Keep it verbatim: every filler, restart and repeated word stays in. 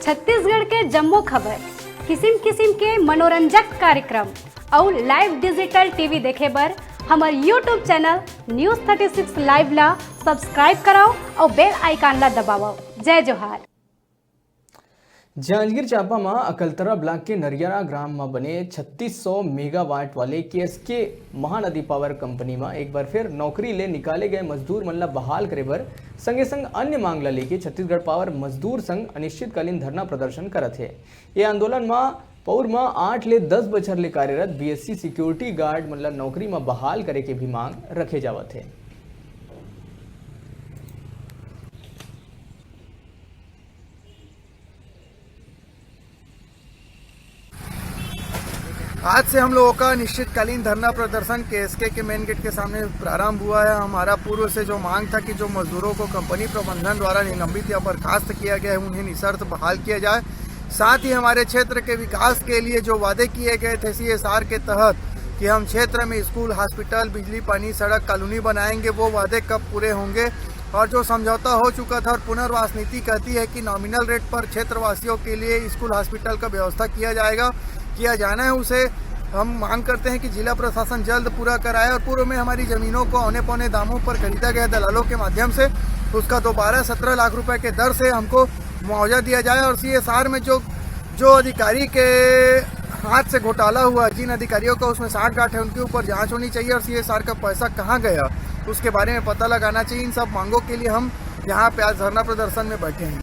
छत्तीसगढ़ के जम्मो खबर, किसिम किसिम के मनोरंजक कार्यक्रम अउ live digital TV देखे बर हमर YouTube channel News thirty six Live ला subscribe करव अउ bell icon ला दबावव। जय जोहार। जांजगीर चांपा म अकलतरा ब्लॉक के नरियरा ग्राम म बने छत्तीस सौ मेगावाट वाले केएसके महानदी पावर कंपनी म एक बार फिर नौकरी ले निकाले गए मजदूर मन ला बहाल करे बर संगे संग अन्य मांग ला लेके छत्तीसगढ़ पावर मजदूर संघ अनिश्चितकालीन धरना प्रदर्शन करत हे। ये आंदोलन म पौर म आठ ले दस बछर ले कार्यरत बीएससी सिक्योरिटी गार्ड मन ला नौकरी म बहाल करे के भी मांग रखे जावत हे। आज से हम लोगों का अनिश्चितकालीन धरना प्रदर्शन केएसके के मेन गेट के सामने प्रारंभ हुआ है। हमारा पूर्व से जो मांग था कि जो मजदूरों को कंपनी प्रबंधन द्वारा निलंबित या बर्खास्त किया गया है, उन्हें निशर्त बहाल किया जाए, साथ ही हमारे क्षेत्र के विकास के लिए जो वादे किए गए थे सीएसआर के तहत कि हम क्षेत्र में स्कूल, हॉस्पिटल, बिजली, पानी, सड़क, कॉलोनी बनाएंगे, वो वादे कब पूरे होंगे? और जो समझौता हो चुका था और पुनर्वास नीति कहती है कि नॉमिनल रेट पर क्षेत्रवासियों के लिए स्कूल, हॉस्पिटल का व्यवस्था किया जाएगा, किया जाना है, उसे हम मांग करते हैं कि जिला प्रशासन जल्द पूरा कराए और पूर्व में हमारी जमीनों को औने पौने दामों पर खरीदा गया दलालों के माध्यम से, उसका दोबारा सत्रह लाख रुपए के दर से हमको मुआवजा दिया जाए और सीएसआर में जो जो अधिकारी के हाथ से घोटाला हुआ, जिन अधिकारियों का उसमें सांठगांठ है, उनके ऊपर जांच होनी चाहिए और सीएसआर का पैसा कहाँ गया, उसके बारे में पता लगाना चाहिए। इन सब मांगों के लिए हम यहाँ पे आज धरना प्रदर्शन में बैठे हैं।